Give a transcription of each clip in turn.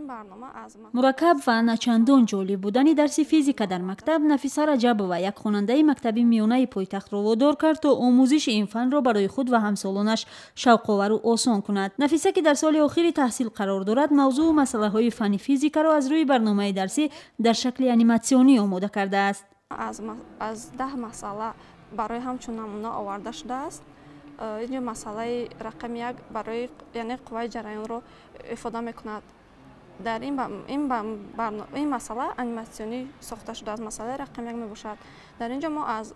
Барнома аз Мураккаб ва начандон ҷолиб будани дарси физика дар мактаб Нафиса Раҷабова, як хонандаи мактаби миёнаи пойтахтро водор кард, то омӯзиши ин фанро барои худ ва ҳамсолонаш шавқовару осон кунад. Нафиса, ки дар соли охири таҳсил қарор дорад, мавзӯу масъалаҳои фанни физикаро аз рӯи барномаи дарсӣ дар шакли аниматсионӣ омода кардааст. Аз 10 масъала барои ҳамчун намуна оварда шудааст. Инҷо масъалаи рақами 1 барои, яъне, қувваи ҷараёнро ифода мекунад. Дар ин масъала аниматсионӣ сохта шудааст. Масъалаи рақами 1 мебошад. Дар ин ҷо мо аз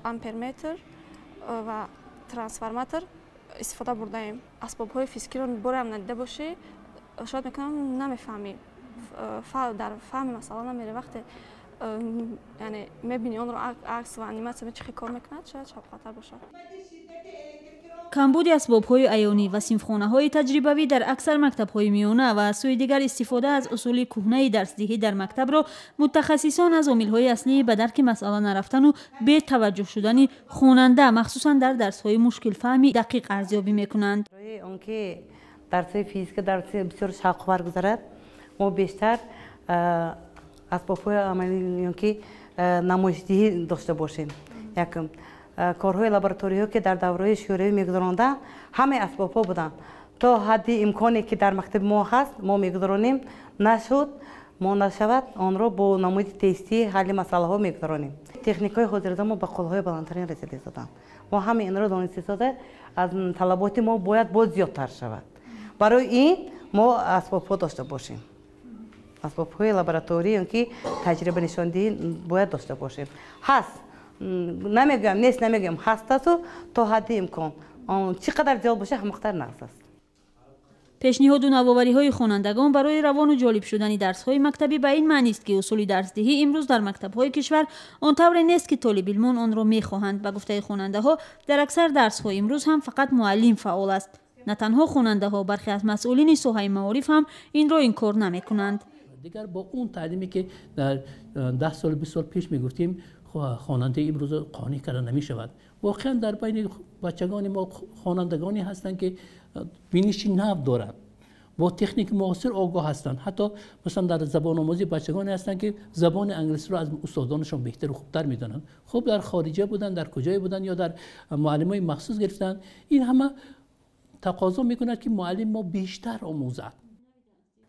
амперметр ва трансформатор истифода бурдаем. Асбобҳои физикиро бореам надида бошӣ, шояд мекунам, намефаҳмӣ, дар фаҳми масъала намерӣ. Вақте, яъне, мебинӣ онро, акс ва аниматсия чӣ хел кор мекунад, шояд шавқовартар бошад. Камбуди асбобҳои аёнӣ ва синфхонаҳои таҷрибавӣ дар аксар мактабҳои миёна ва аз сӯи дигар истифода аз усули кӯҳнаи дарсдиҳӣ дар мактабро мутахассисон аз омилҳои аслии ба дарки масъала нарафтану бетаваҷҷӯҳ шудани хонанда, махсусан дар дарсҳои мушкилфаҳми дақиқ, арзёбӣ мекунанд. Барои он ки дарсҳои физика дарси бисёр шавқовар гузарад, мо бештар асбобҳои амалӣ ки намоишдиҳӣ дошта бошем. Якум, корҳои лабораториҳо, ки дар давраҳои шӯравӣ мегузаронданд, ҳамаи асбобҳо буданд. То ҳадди имконе, ки дар мактаби мо ҳаст, мо мегузаронем. Нашуд, мо нашавад, онро бо намуди тестӣ ҳалли масъалаҳо мегузаронем. Техникаҳои ҳозирза мо ба қуллаҳои баландтарин расида истоданд. Мо ҳамаи инро дониста, аз талаботи мо бояд боз зиёдтар шавад. Барои ин мо асбобҳо дошта бошем, асбобҳои лабораторӣ ки таҷриба нишондиҳӣ бояд дошта бошем. Ҳаст, намегӯям нест, намегӯям, ҳастасу то ҳадди имкон чӣ қадар зиёд боша, ҳамон қадар нағз аст. Пешниҳоду навовариҳои хонандагон барои равону ҷолиб шудани дарсҳои мактабӣ ба ин маънист, ки усули дарсдиҳӣ имрӯз дар мактабҳои кишвар он тавре нест, ки толибилмон онро мехоҳанд. Ба гуфтаи хонандаҳо, дар аксар дарсҳо имрӯз ҳам фақат муаллим фаъол аст. На танҳо хонандаҳо, бархе аз масъулини соҳаи маориф ҳам инро инкор намекунанд. Дигар бо он таълиме, ки дар 10 сол, 20 сол пеш мегуфтем, хонандаи имрӯза қонеъ карда намешавад. Воқеан, дар байни бачагони мо хонандагоне ҳастанд, ки биниши нав доранд, бо техники муосир огоҳ ҳастанд. Ҳатто, масалан, дар забономӯзӣ бачагоне ҳастанд, ки забони англисиро аз устодонашон беҳтару хубтар медонанд. Хуб, дар хориҷа буданд, дар куҷое буданд ё дар муаллимои махсус гирифтанд. Ин ҳама тақозо мекунад, ки муаллим мо бештар омӯзад.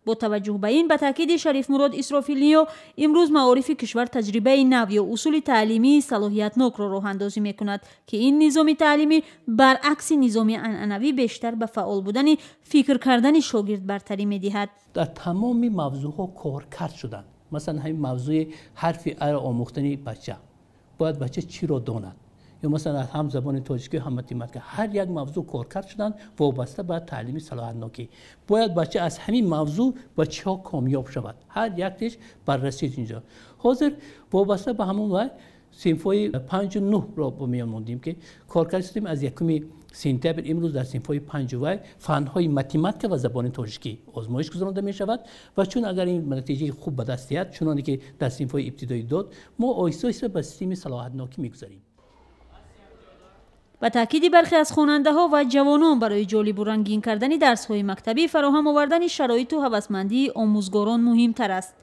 Бо таваҷҷӯҳ ба ин, ба таъкиди Шарифмурод Исрофилниё, имрӯз маорифи кишвар таҷрибаи нав ё усули таълимии салоҳиятнокро роҳандозӣ мекунад, ки ин низоми таълимӣ баръакси низоми анъанавӣ бештар ба фаъол будани фикр кардани шогирд бартарӣ медиҳад. Дар тамоми мавзӯъҳо коркард шуданд. Масалан, ҳамин мавзӯи ҳарфи аро омӯхтани бача, бояд бача чиро донад, ё масалан, ҳам забони тоҷикӣ, ҳам математика, ҳар як мавзӯъ коркард шуданд. Вобаста ба таълими салоҳиятнокӣ бояд бача аз ҳамин мавзӯъ ба чиҳо комёб шавад, ҳар яктеш баррасӣ. Инҷо ҳозир вобаста ба ҳамон вай синфҳои панҷу нӯҳро бо миён мондем, ки коркард шудем. Аз 1 сентябр имрӯз дар синфҳои панҷу вай фанҳои математика ва забони тоҷикӣ озмоиш гузаронда мешавад. Ва чун агар ин натиҷаи хуб ба даст диҳад, чуноне ки дар синфҳои ибтидоӣ дод, мо оҳиста оҳиста ба системаи салоҳиятнокӣ мегузарем. Ба таъкиди бархе аз хонандаҳо ва ҷавонон, барои ҷолибу рангин кардани дарсҳои мактабӣ фароҳам овардани шароиту ҳавасмандии омӯзгорон муҳимтар аст.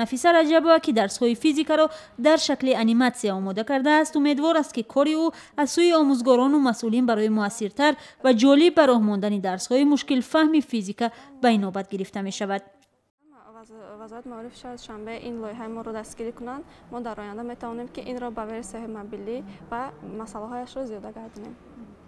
Нафиса Раҷабова, ки дарсҳои физикаро дар шакли аниматсия омода кардааст, умедвор аст, ки кори ӯ аз сӯи омӯзгорону масъулин барои муассиртар ва ҷолиб ба роҳ мондани дарсҳои мушкилфаҳми физика ба инобат гирифта мешавад. Вазорати маориф шаҳри Душанбе ин лоиҳаи моро дастгирӣ кунанд, мо дар оянда метавонем, ки инро ба версияҳои мобилӣ ва масъалаҳояшро зиёда гардонем.